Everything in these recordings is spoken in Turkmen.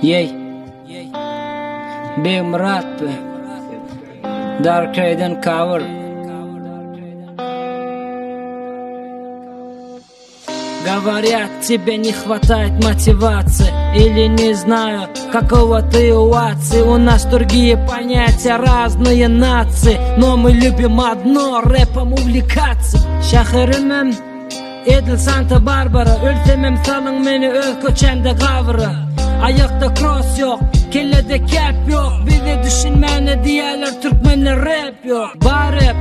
Ýeý. Begmyrat bu. Dark Ray'den cover. Говорят, тебе не хватает мотивации Или не знаю, какого ты уации У нас другие понятия, разные нации Но мы любим одно, рэпом увлекаться Şäherimem edil Santa Barbara Ölsemem salyň meni öz köçämde gabra Aýakda kross ýok, kellede kep ýok Bize düşünmäne diýerler türkmende rap ýok Bar rap,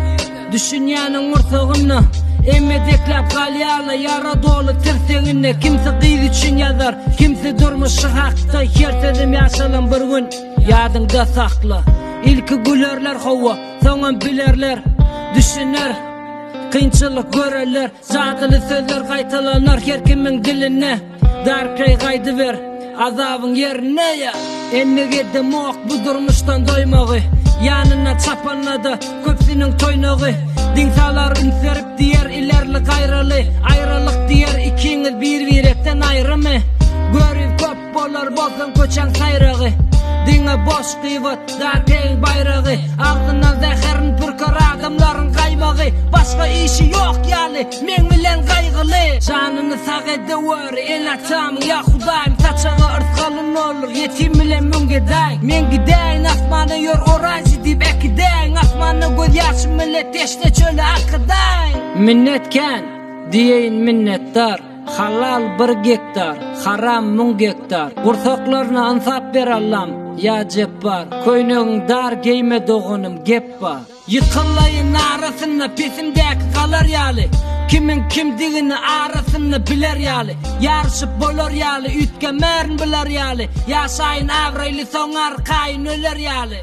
düşünýäniň gursagynda Emedekläp galýarlar ýara doly tirseginde Kimsi gyz üçin ýazar, kimsi durmuşy hakda Her sözüm ýaşalan bir gün, ýadyňda sakla Ilki gülerler hawa, soňam bilerler Düşüner, kynçylyk görerler Jadyly sözler gaýtalanar her kimiň dilinde Darkreý gaýdyber azabyň ýerine ýa. Endik edemok bu durmuşdan doýmagy Ýanynda çapanda-da köpsüniň toýnagy Diň salar üns berip diýer ilerli gaýraly Aýralyk diýer ikiňiz bir-birekden aýrymy Görip köp bolar bolsaň köçäň saýragy Diňe boş gybat Darkeýiň baýragy Agzyndan zäherin pürker adamlaryň gaýmagy Başga işi ýok ýaly meň bilen gaýgyly Janyny sag edeweri ene-atamyň ýa Hudaýym Saçaga yrsgaly noldur ýetim bilen müň gedaý Men gidäýin asmana ýör orazy diýip äkidäýiň Asmanda göz ýaşym bile teşne çöle akydaýyn Minnet kän, diýeýin minnetdar. Halal bir gektar, haram müň gektar. Gursaklaryna ynsap ber Allam, ýa Jepbar. Köýnegiň dar geýme doganym, gep bar. Ýykylaýyn arasynda pesimdäki galar ýaly, Kimiň kimdigini arasynda biler ýaly, Ýaryşyp bolar ýaly, üýtgemärin bular ýaly, Ýaşaýyn abraýly soň arkaýyn öler ýaly.